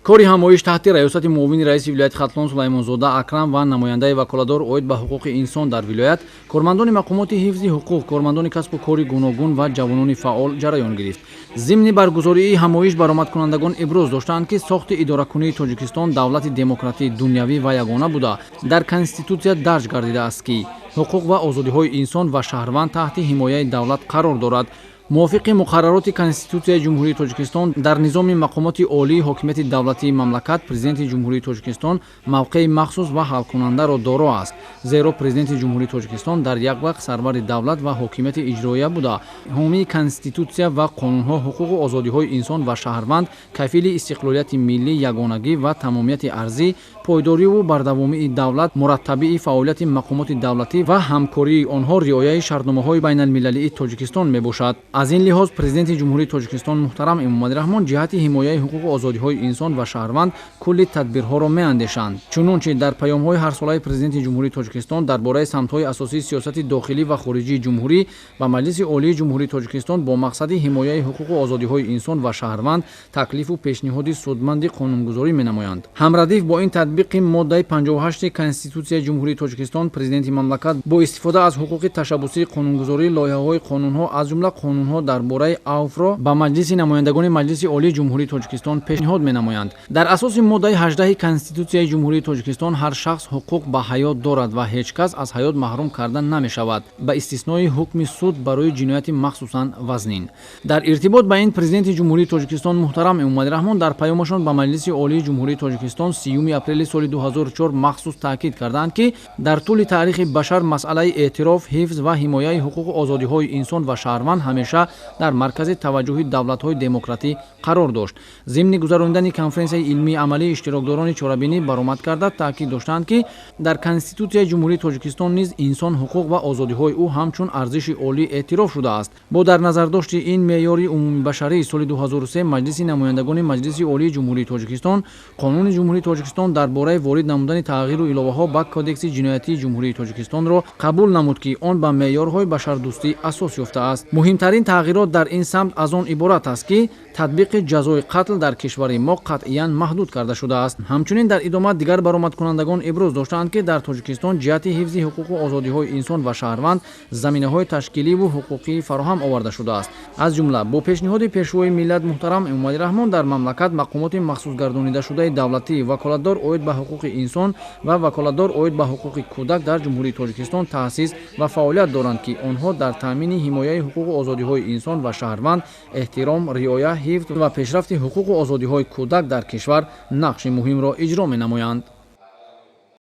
Кори ҳамоиш таҳти раёсати муовини раиси вилояти Хатлон Сулаймонзода Акрам ва намояндаи ваколатдор оид ба ҳуқуқи инсон дар вилоят, кормандони мақомоти ҳифзи ҳуқуқ, кормандони касбу кори гуногун ва ҷавонони фаъол ҷараён гирифт. Зимни баргузории ҳамоиш баромадкунандагон иброз доштанд, ки сохти идоракунии Тоҷикистон давлати демократӣ, дунявӣ ва ягона буда, дар Конститутсия дарҷ гардидааст, ки ҳуқуқ ва озодиҳои инсон ва шаҳрванд таҳти ҳимояи давлат қарор дорад. Мувофиқи муқаррароти Конститутсияи Ҷумҳурии Тоҷикистон, дар низоми мақомоти олии ҳокимияти давлатии мамлакат Президенти Ҷумҳурии Тоҷикистон мавқеи махсус ва ҳалкунандаро доро аст, зеро Президенти Ҷумҳурии Тоҷикистон дар як вақт сарвари давлат ва ҳокимияти иҷроия буда, ҳомии Конститутсия ва қонунҳо, ҳуқуқу озодиҳои инсон ва шаҳрванд, кафили истиқлолияти миллӣ, ягонагӣ ва тамомияти арзӣ, пойдориву бардавомии давлат, мураттабии фаъолияти мақомоти давлатӣ ва ҳамкории онҳо, риояи шартномаҳои байналмилалии Тоҷикистон мебошад. Аз ин лиҳоз Президенти Ҷумҳурии Тоҷикистон муҳтарам Эмомалӣ Раҳмон ҷиҳати ҳимояи ҳуқуқу озодиҳои инсон ва шаҳрванд кулли тадбирҳоро меандешанд. Чунончи дар паёмҳои ҳарсолаи Президенти Ҷумҳурии Тоҷикистон дар бораи самтҳои асосии сиёсати дохилӣ ва хориҷии ҷумҳурӣ ба Маҷлиси Олии Ҷумҳурии Тоҷикистон бо мақсади ҳимояи ҳуқуқу озодиҳои инсон ва шаҳрванд таклифу пешниҳоди судманди қонунгузорӣ менамоянд. Ҳамрадиф бо ин татбиқи моддаи 58 Конститутсияи Ҷумҳурии Тоҷикистон, Президенти мамлакат бо истифода аз ҳуқуқи ташаббусии қонунгузорӣ лоиҳаҳои қонунҳо, аз ҷумла қонунҳо дар бораи авфро ба Маҷлиси намояндагони Маҷлиси Олии Ҷумҳурии Тоҷикистон пешниҳод менамоянд. Дар асоси моддаи 18 Конститутсияи Ҷумҳурии Тоҷикистон ҳар шахс ҳуқуқ ба ҳаёт дорад ва ҳеҷ кас аз ҳаёт маҳрум карда намешавад, ба истиснои ҳукми суд барои ҷинояти махсусан вазнин. Дар иртибот ба ин Президенти Ҷумҳурии Тоҷикистон муҳтарам Эмомалӣ Раҳмон дар паёмашон ба Маҷлиси Олии Ҷумҳурии Тоҷикистон 30 апрели соли 2004 махсус таъкид карданд, ки дар тӯли таърихи башар масъалаи эътироф, ҳифз ва ҳимояи ҳуқуқу озодиҳои инсон ва шаҳрванд ҳамеша дар маркази таваҷҷӯҳи давлатҳои демократӣ қарор дошт. Зимни гузаронидани конференсияи илмии амалӣ иштирокдорони чорабинӣ баромад карда таъкид доштанд, ки дар Конститутсияи Ҷумҳурии Тоҷикистон низ инсон, ҳуқуқ ва озодиҳои ӯ ҳамчун арзиши олӣ эътироф шудааст. Бо дар назардошти ин меъёри умумибашарии соли 2003 Маҷлиси намояндагони Маҷлиси Олии Ҷумҳурии Тоҷикистон Қонуни Ҷумҳурии Тоҷикистон дар бораи ворид намудани тағйиру иловаҳо ба Кодекси ҷиноятии Ҷумҳурии Тоҷикистонро қабул намуд, ки он ба меъёрҳои башардӯстӣ асос ёфтааст. Муҳимтарин тағйирот дар ин самт аз он иборат аст, ки татбиқи ҷазои қатл дар кишвари мо қатъиян маҳдуд карда шудааст. Ҳамчунин дар идома дигар баромадкунандагон иброз доштаанд, ки дар Тоҷикистон ҷиҳати ҳифзи ҳуқуқу озодиҳои инсон ва шаҳрванд заминаҳои ташкиливу ҳуқуқӣ фароҳам оварда шудааст. Аз ҷумла бо пешниҳоди Пешвои миллат муҳтарам Эмомалӣ Раҳмон дар мамлакат мақомоти махсусгардонидашудаи давлатӣ, ваколатдор оид ба ҳуқуқи инсон ва ваколатдор оид ба ҳуқуқи кӯдак дар Ҷумҳурии Тоҷикистон таъсис ва фаъолият доранд, ки онҳо дар таъмини ҳимояи ҳуқуқу озодиҳои инсон ва шаҳрванд, эҳтиром, риоя, ҳифз ва пешрафти ҳуқуқу озодиҳои кӯдак дар кишвар нақши муҳимро иҷро менамоянд.